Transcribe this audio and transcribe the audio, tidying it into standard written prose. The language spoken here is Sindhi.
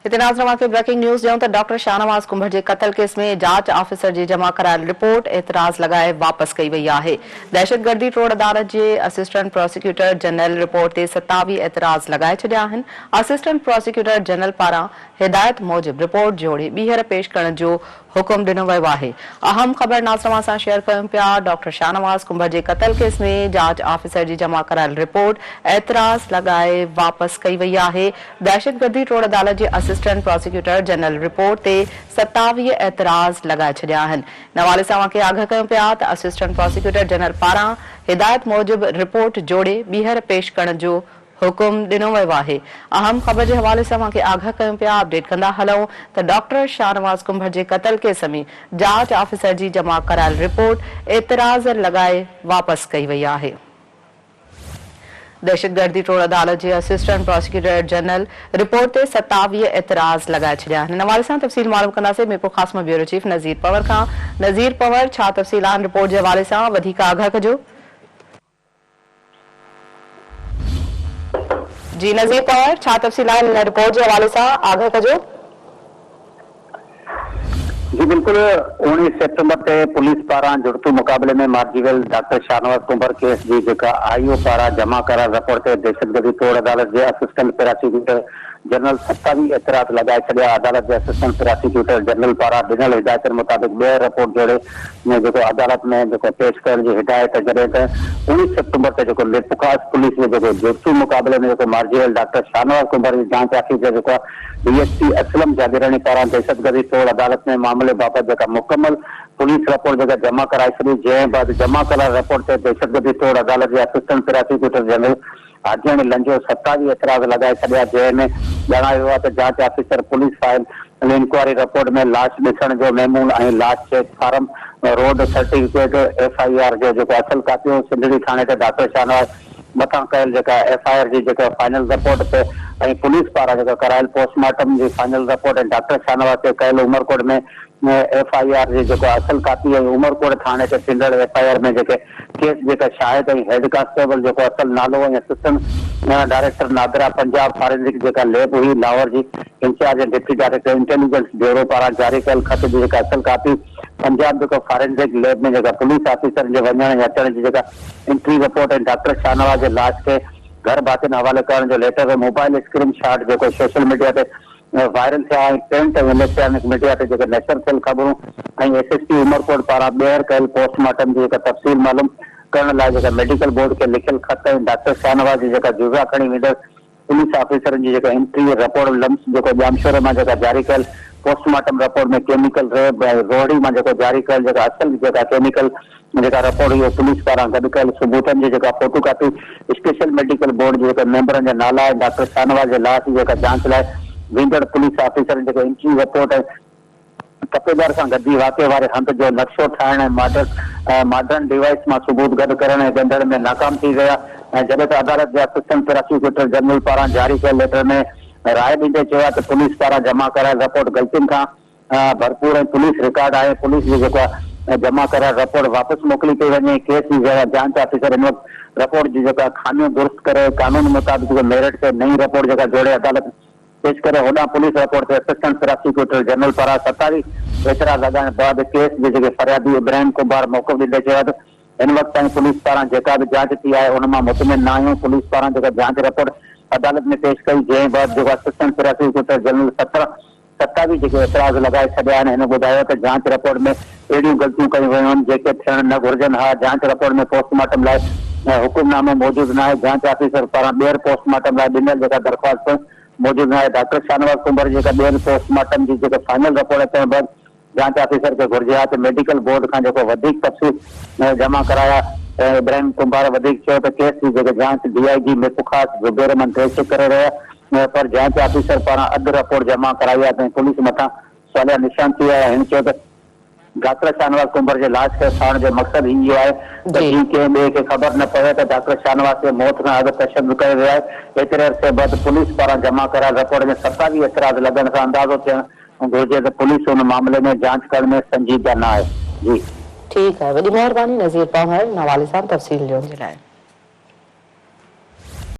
هتي ناظر اوهان کي بريڪنگ نيوز ڏيون ته ڊاڪٽر شاهنواز ڪنڀر جي قتل ڪيس ۾ جاچ آفيسر جي جمع ڪرايل رپورٽ اعتراض لڳائي واپس ڪئي وئي آهي. دهشتگردي ٽوڙ عدالت جي اسسٽنٽ پراسيڪيوٽر جنرل رپورٽ تي 27 اعتراض لڳائي ڇڏيا آهن. اسسٽنٽ پراسيڪيوٽر جنرل پاران هدايت موجب رپورٽ جوڙي ٻيهر پيش ڪرڻ جو حڪم ڏنو ويو آهي. اهم خبر ناظر اوهان سان شيئر ڪيون پيا ڊاڪٽر شاهنواز ڪنڀر جي قتل ڪيس ۾ جاچ آفيسر جي جمع ڪرايل رپورٽ اعتراض لڳائي واپس ڪئي وئي آهي. دهشتگردي ٽوڙ عدالت جي اسسٽنٽ پراسيڪيوٽر جنرل رپورٽ تي 27 اعتراض لڳائي ڇڏيا آهن. ان حوالي سان اوهان کي آگاهه ڪيون پيا ته اسسٽنٽ پراسيڪيوٽر جنرل پاران هدايت موجب رپورٽ جوڙي ٻيهر پيش ڪرڻ جو حڪم ڏنو ويو آهي. اهم خبر جي حوالي سان اوهان کي آگاهه ڪيون پيا اپڊيٽ ڪندا هلون ته ڊاڪٽر شاهنواز ڪنڀر جي قتل ڪيس ۾ جاچ آفيسر جي جمع ڪرايل رپورٽ اعتراض لڳائي واپس ڪئي وئي آهي. دهشتگردي ٽوڙ عدالت جي اسسٽنٽ پراسيڪيوٽر جنرل رپورٽ تي 27 اعتراض لڳائي ڇڏيا آهن. ان حوالي سان تفصيل معلوم ڪنداسين ميرپورخاص مان بيورو چيف نذير پنهور کان. نذير پنهور ڇا تفصيل آهن رپورٽ جي حوالي سان وڌيڪ آگاهه ڪجو. جي نذير پنهور ڇا تفصيل آهن هن رپورٽ جي حوالي سان آگاهه ڪجو. جي بلڪل اوڻيهه سيپٽمبر تي پوليس پاران جڙتو مقابلي ۾ مارجي ويل ڊاڪٽر شاهنواز ڪنڀر ڪيس جي جيڪا آء او پاران جمع ڪرايل رپورٽ تي دهشتگردي ٽوڙ عدالت جي اسسٽنٽ پراسيڪيوٽر جنرل 27 اعتراض لڳائي ڇڏيا، عدالت جي اسسٽنٽ پراسيڪيوٽر جنرل پاران ڏنل هدايتن مطابق ٻيهر رپورٽ جوڙي جيڪو عدالت ۾ جيڪو پيش ڪرڻ جي هدايت جڏهن ته 19 سيپٽمبر تي جيڪو ميرپورخاص پوليس جي جيڪو جڙتو مقابلي ۾ جيڪو مارجي ويل ڊاڪٽر شاهنواز ڪنڀر جي جاچ آفيسر جيڪو D S P Aslam Jagirani پاران دهشتگردي ٽوڙ عدالت ۾ معاملي بابت جيڪا مڪمل پوليس رپورٽ جيڪا جمع ڪرائي ڇڏي جنهن بعد جمع ڪرايل رپورٽ تي دهشتگردي ٽوڙ عدالت جي اسسٽنٽ پراسيڪيوٽر جنرل حاجياڻي لنجو 27 اعتراض لڳائي ڇڏيا جنهن ۾ ڄاڻايو ويو آهي ته جاچ officer police file inquiry report ۾ لاش ڏسڻ جو ميمون ۽ لاش check form road certificate F I R جو جيڪو اصل ڪاپيون سنڌڙي ٿاڻي تي ڊاڪٽر شاهنواز مٿان ڪيل جيڪا ايف I R جي جيڪا فائنل رپورٽ تي ۽ پوليس پاران جيڪا ڪرايل پوسٽ مارٽم جي فائنل رپورٽ ۽ ڊاڪٽر شاهنواز تي ڪيل عمرڪوٽ ۾ ايف I R جي جيڪو اصل ڪاپي ۽ عمرڪوٽ ٿاڻي تي ٿيندڙ ايف I R ۾ جيڪي ڪيس جيڪا شاهد ۽ هيڊ ڪانسٽيبل جيڪو اصل نالو ۽ assistant director NADRA Punjab forensic جيڪا ليب هئي لاهور جي incharge ۽ deputy director intelligence bureau پاران جاري ڪيل خط جي جيڪا اصل ڪاپي پنجاب جيڪو فارينزڪ ليب ۾ جيڪا پوليس آفيسرن جي وڃڻ ۽ اچڻ جي جيڪا انٽري رپورٽ ۽ ڊاڪٽر شاهنواز جي لاش کي گهر ڀاتين حوالي ڪرڻ جو ليٽر ۽ موبائل اسڪرين شاٽ جيڪو سوشل ميڊيا تي وائرل ٿيا ۽ پرنٽ ۽ اليڪٽرانڪ ميڊيا تي جيڪي نشر ٿيل خبرون ۽ ايس ايس پي عمرڪوٽ پاران ٻيهر ڪيل پوسٽ مارٽم جي جيڪا تفصيل معلوم ڪرڻ لاء جيڪا ميڊيڪل بورڊ کي لکيل خط ۽ ڊاڪٽر شاهنواز جي جيڪا جزا کڻي ويندڙ پوليس آفيسرن جي جيڪا انٽري رپورٽ لمس جيڪو ڄامشوري مان جيڪا جاري ڪيل پوسٽ مارٽم رپورٽ ۾ ڪيميڪل ريب ۽ روهڙي مان جيڪو جاري ڪيل جيڪا اصل جيڪا ڪيميڪل جيڪا رپورٽ اهو پوليس پاران گڏ ڪيل ثبوتن جي جيڪا photo copy special medical board جي جيڪا ميمبرن جا نالا ۽ ڊاڪٽر شاهنواز جي لاش جي جيڪا جانچ لاء ويندڙ پوليس آفيسرن جيڪا انٽري رپورٽ ۽ تپيدار سان گڏجي واقعي واري هنڌ جو نقشو ٺاهڻ ۽ ماڊرن ڊيوائس مان ثبوت گڏ ڪرڻ ۽ ڳنڍڻ ۾ ناڪام ٿي ويا ۽ جڏهن ته عدالت جي اسسٽنٽ پراسيڪيوٽر جنرل پاران جاري ڪيل ليٽر ۾ راء ڏيندي چيو آهي ته پوليس پاران جمع ڪرايل رپورٽ غلطين کان ڀرپور ۽ پوليس رڪارڊ آهي، پوليس جي جيڪو جمع ڪرايل رپورٽ واپس موڪلي پئي وڃي، ڪيس جي جيڪا جانچ آفيسر هن وقت رپورٽ جي جيڪا خاميون درست ڪري قانون مطابق جيڪو ميرٽ تي نئين رپورٽ جيڪا جوڙي عدالت پيش ڪري، هوڏانهن پوليس رپورٽ تي اسسٽنٽ پراسيڪيوٽر جنرل پاران 27 اعتراض لڳائڻ بعد ڪيس جي جيڪي فريادي ابراهيم ڪنڀار موقف ڏيندي چيو ته هن وقت تائين پوليس پاران جيڪا به جاچ ٿي آهي ان مان مطمئن نه آهيون، پوليس پاران جيڪا جانچ رپورٽ عدالت ۾ پيش ڪئي جنهن بعد جيڪو اسسٽنٽ پراسيڪيوٽر جنرل 17 ستاوي جيڪي اعتراض لڳائي ڇڏيا آهن، هن ٻڌايو ته جاچ رپورٽ ۾ اهڙيون غلطيون ڪيون ويون آهن جيڪي ٿيڻ نه گهرجن ها، جاچ رپورٽ ۾ پوسٽ مارٽم لاء حڪم نامو موجود ناهي، جاچ آفيسر پاران ٻيهر پوسٽ مارٽم لاء ڏنل جيڪا درخواست پڻ موجود ناهي، ڊاڪٽر شاهنواز ڪنڀر جي جيڪا ٻيهر پوسٽ مارٽم جي جيڪا فائنل رپورٽ اچڻ بعد جاچ آفيسر کي گهرجي ها ته ميڊيڪل بورڊ کان جيڪو وڌيڪ تفصيل جمع ڪرايا، ابراهيم ڪنڀار وڌيڪ چيو ته ڪيس جي جيڪا جاچ ڊي I جي ميرپورخاص زبير احمد ڊريشڪ ڪري رهيو آهي، پر جاچ آفيسر پاران اڌ رپورٽ جمع ڪرائي آهي ۽ پوليس مٿان سواليا نشان ٿي ويا آهي. هن چيو ته ڊاڪٽر شاهنواز ڪنڀر جي لاش کي ساڙڻ جو مقصد ئي اهو آهي ته جيئن ڪنهن ٻئي کي خبر نه پوي ته ڊاڪٽر شاهنواز کي موت کان اڳ تشدد ڪيو ويو آهي. ايتري عرصي بعد پوليس پاران جمع ڪرايل رپورٽ ۾ 27 اعتراض لڳڻ سان اندازو ٿيڻ گهرجي ته پوليس ان معاملي ۾ جاچ ڪرڻ ۾ سنجيده نه آهي. جي. ٺيڪ آهي وڏي مهرباني نذير پنهور ان حوالي سان تفصيل ڏيڻ جي لاء.